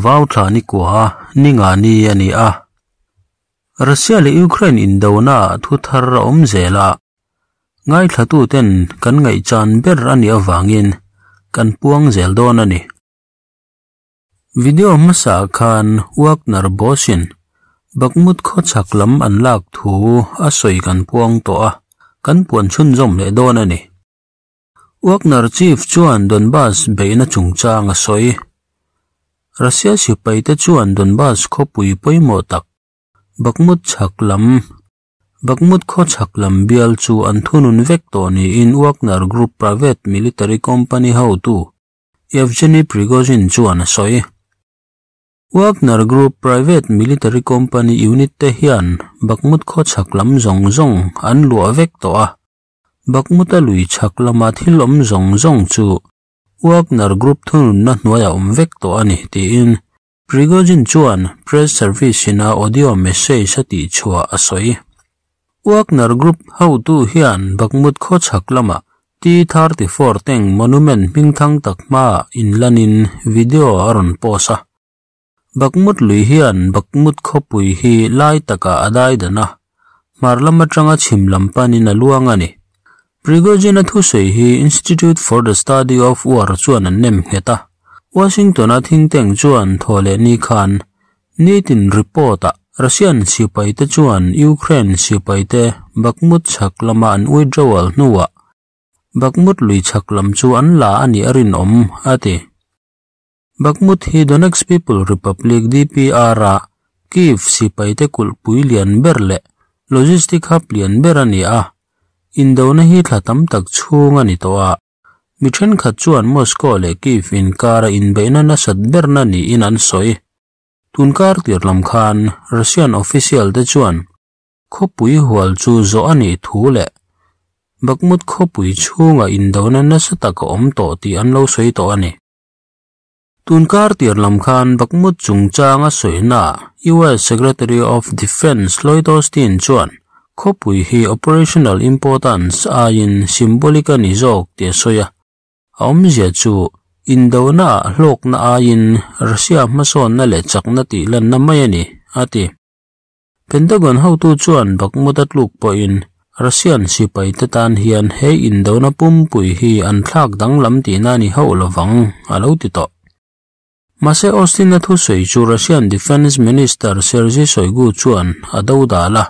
Vau thla ni kua ni nga ni a ni a. Russia leh Ukraine indona ah thu thar a awm zel a, ngaithlatuten kan ngaihchan ber a nih avangin kan puang zel dawn a ni. Video hmasa khan Wagner boss-in Bakhmut khaw chhak lam an lak thu a sawi kan puang tawh a, kan puan chhunzawm leh dawn a ni. Wagner chief chuan Donbas beihna chungchang a sawi. Russia sipaite chuan Donbas khawpui pawimawh tak Bakhmut chhak lam Bakhmut khaw chhak lam bial chu an thunun vek tawh niin Wagner Group private military company hotu Yevgeny Prigozhin chuan a sawi. Wagner Group private military company unit te hian Bakhmut khaw chhak lam zawng zawng an luah vek tawh a, Bakhmut-a lui chhak lama thil awm zawng zawng chu Wagner Group thununna hnuaiah awm vek tawh a ni, tiin Prigozhin chuan press service-in a audio message a tihchhuah a sawi. Wagner Group hotu hian Bakhmut khaw chhak lamah T-34 tank monument hmingthang tak hmaah inlanin video a rawn post a. Bakhmut lui hian Bakhmut khawpui hi lai takah a daidan a, hmar lam atanga chhim lam panin a luang a ni. Prigozhin-a thusawi hi Institute for the Study of War chuan an nem nghet a. Washington-a think tank chuan thaw leh ni khan nitin report-ah Russian sipaite chuan Ukraine sipaite Bakhmut chhak lama an withdrawal hnuah Bakhmut lui chhak lam chu an la a nih a rinawm, a ti. Bakhmut hi Donetsk People Republic, DPR, a Kyiv sipaite kulhpui lian ber leh logistic hub lian ber a ni a, indona hi thla tam tak chhung a ni tawh a. Mi thenkhat chuan Moscow leh Kyiv inkara inbeihna nasat berna niin an sawi. Tunkar tir lam khan Russian official te chuan khawpui hual chu zawh a nih thu leh Bakhmut khawpui chhungah indona nasa tak a awm tawh tih an lo sawi tawh a ni. Tunkar tir lam khan Bakhmut chungchanga sawinaah US Secretary of Defence Lloyd Austin chuan khawpui hi operational importance aiin symbolic a ni zawk tih a sawi a. A awmzia chu indonaah hlawkna aiin Russia hmasawnna leh chakna tih lanna mai a ni, a ti. Pentagon hotu chuan Bakhmut a tluk pawhin Russian sipaite tan hian he indona pumpui hi an thlak danglam tihna a ni hauh lovang, a lo ti tawh. Mahse Austin-a thusawi chu Russian Defence Minister Sergei Shoigu chuan a dodal a.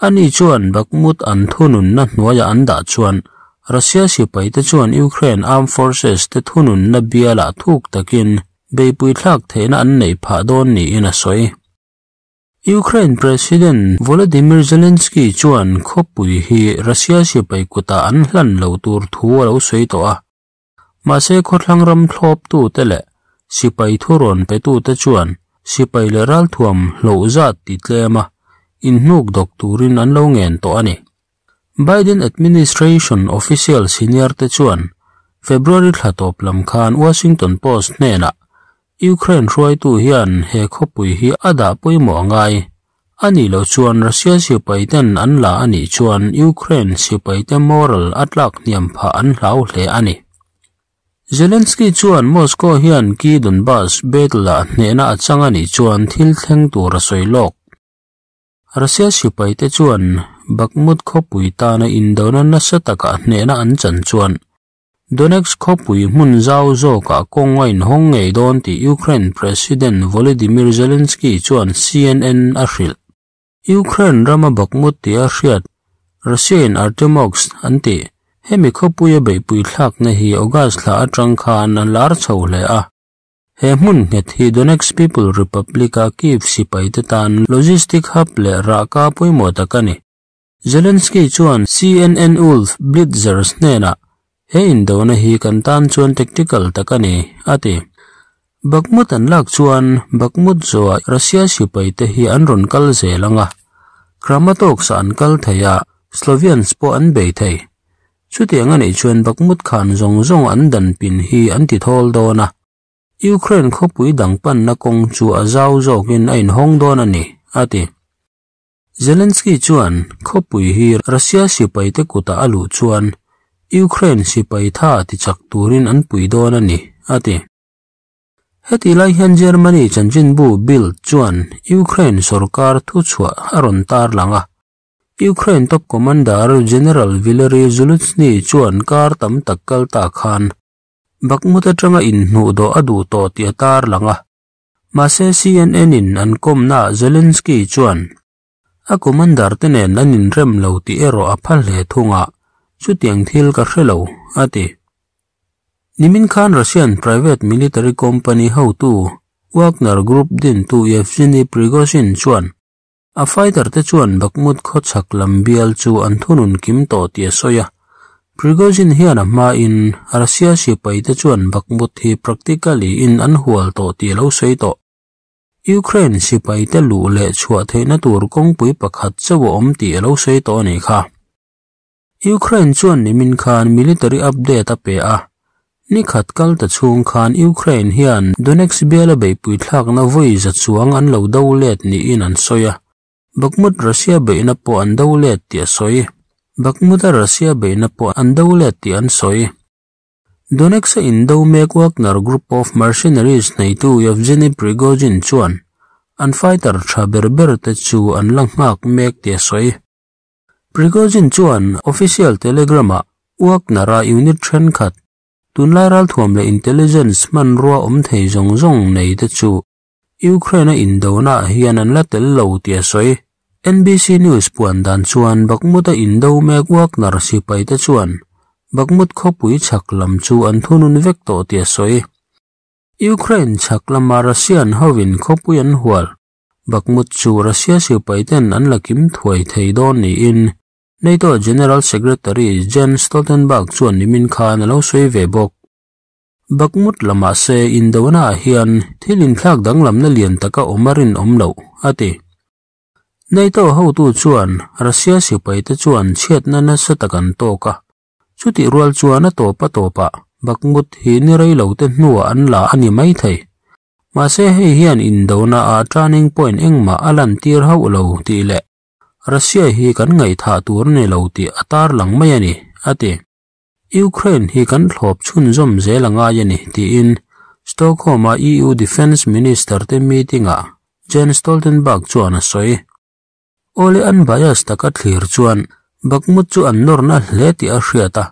Ani chuan Bakhmut an thununna hnuaiah an dah chuan Russia sipaite chuan Ukraine Armed Forces te thununna bialah thuk takin beipui thlak theihna an neih phah dawn niin a sawi. Ukraine President Volodymyr Zelensky chuan khawpui hi Russia sipai kutah an hlan lo tur thu a lo sawi tawh a. Mahse khawthlang ram thlawptute leh sipai thurawn petute chuan sipai leh ralthuam hloh zat ti tlem a, inhnuk dawk turin an lo ngen tawh a ni. Biden administration official senior te chuan February thla tawp lam khan Washington Post hnenah Ukraine hruaitu hian he khawpui hi a dah pawimawh a ngai. A nih loh chuan Russia sipaiten an la a nih chuan Ukraine sipaite moral a tlak hniam phah an hlau hle a ni. Zelensky chuan Moscow hian Kyiv Donbas battle-ah hnehna a chang a nih chuan thil thleng tur a sawi lawk. Russia sipaite chuan Bakhmut khawpui tana indona nasa takah hnehna an chan chuan Donetsk khawpui hmun zau zawkah kawng a inhawng ngei dawn tih Ukraine President Volodymyr Zelensky chuan CNN a hrilh. Ukraine rama Bakhmut tia hriat Russia-in Artemovsk an tih hemi khawpuia beihpui thlakna hi August thla atang khan a lar chho hle a. He hmun nghet hi Donetsk People Republic-a Kyiv sipaite tan logistic hub leh rahka pawimawh tak a ni. Zelensky chuan CNN Wolf Blitzers hnenah, He indona hi kan tan chuan tactical tak a ni, a ti. Bakhmut an lak chuan Bakhmut zawhah Russia sipaite hi an rawn kal zel ang a, Kramatorsk-ah an kal thei a, Sloviansk pawh an bei thei. Chutiang a nih chuan Bakhmut khan zawng zawng an dan pin hi an ti thawl dawn a, Ukraine khawpui dang panna kawng chu a zau zawkin a inhawng dawn a ni, a ti. Zelensky chuan khawpui hi Russia sipaite kutah a luh chuan Ukraine sipai tha tichak turin an pui dawn a ni, a ti. Heti lai hian Germany chanchinbu Bild chuan Ukraine sorkar thuchhuah a rawn tarlang a. Ukraine top commander General Valery Zaluzhny chuan kar tam tak kal ta khan Bakhmut atanga inhnuh dawh a duh tawh tih a tarlang a. Mahse CNN in an kawmna Zelensky chuan a commander te nen an inrem lo tih erawh a phal hle thunga chutiang thil ka hrelo a ti. Nimin khan Russian private military company hotu Wagner Group din tu Yevgeny Prigozhin chuan a fighter te chuan Bakhmut khawchhak lam bial chu an thunun kim tawh tih a sawi a. Prigozhin hian a hma in Russia sipai te chuan Bakhmut hi practically in an hual tawh tih lo sawi tawh. Ukraine sipai te lu leh chhuah theihna tur kawngpui pakhat chaw a awm tih lo sawi tawh ani kha. Ukraine chuan nimin khan military update a pe a. Ni khat kal ta chung khan Ukraine hian Donetsk biala beihpui thlakna vawi za chuang an lo do let niin an sawi a. Bakhmut Russia beihna pawh an do let tih a sawi. Bakhmut a Russia beihna pawh an do let tih an sawi. Donetsk a indo mek Wagner Group of Mercenaries neitu Yevgeny Prigozhin chuan an fighter tha ber ber te chu an la nghak mek tih a sawi. Prigozhin chuan official telegram-a Wagner-a unit thenkhat tunlai ral thuam leh intelligence hmanrua awm thei zawng zawng nei te chu Ukraine a indona hian an la tel lo tih a sawi. NBC News puan dan chuan Bakhmut a indo mek Wagner sipai te chuan Bakhmut khawpui chhak lam chu an thunun vek tawh tih a sawi. Ukraine chhak lama Russian hovin khawpui an hual. Bakhmut chu Russia sipai ten an la kim thuai thei dawn niin NATO General Secretary Jens Stoltenberg chuan nimin khan a lo sawi ve bawk. Bakhmut lama se indona hian thil inthlak danglamna lian taka awm a rin awm lo a ti. NATO hotu chuan Russia sipai te chuan chhiatna nasa tak an tawk a. Chuti rual chuan a tawpa tawpa Bakhmut hi ni rei lo te hnuah an la ani mai thei. Mahse hei hian indona a turning point engmah a lan tir hauh lo tih leh Russia hi kan ngaih tur ni lo tih a tar lang mai ani a ti. Ukraine hi kan thlawp chhunzawm zel angai ani tiin Stockholm a EU Defence Minister te meeting a Jens Stoltenberg chuan a sawi. Ole an bias taka thlir chuan Bakhmut chu an nawrna hle tih a hriat a.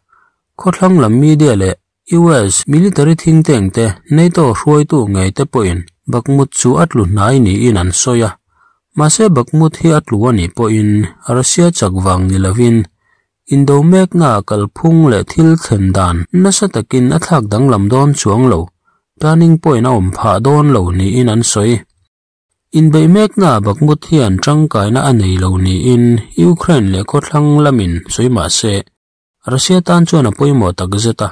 Khawthlang lam media leh US military think tank te NATO hruaitu ngei te pawhin Bakhmut chu a tlu hnai niin an sawi a. Mahse Bakhmut hi a tlu ani pawhin Russia chak wang ni lovin indo mekna kalphung leh thil thlen dan nasa takin a thlak danglam dawn chuang lo turning point a awm phah dawn lo niin an sawi. Inbeih mekna Bakhmut hian tangkaina a nei lo niin Ukraine leh khawthlang lamin sawi mahse Russia tan chuan a pawimawh tak zet a.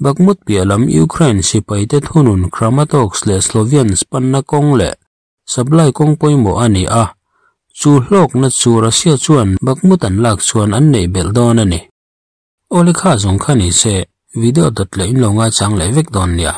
Bakhmut piah lam Ukraine sipai te thunun Kramatorsk leh Sloviansk panna kawng leh supply kawng pawimawh ani a. Chu hlawkna chu Russia chuan Bakhmut an lak chuan an nei belh dawn ani. Ole kha zawng kha ni se video dot leh in lo ngai chang leh vek dawn nia.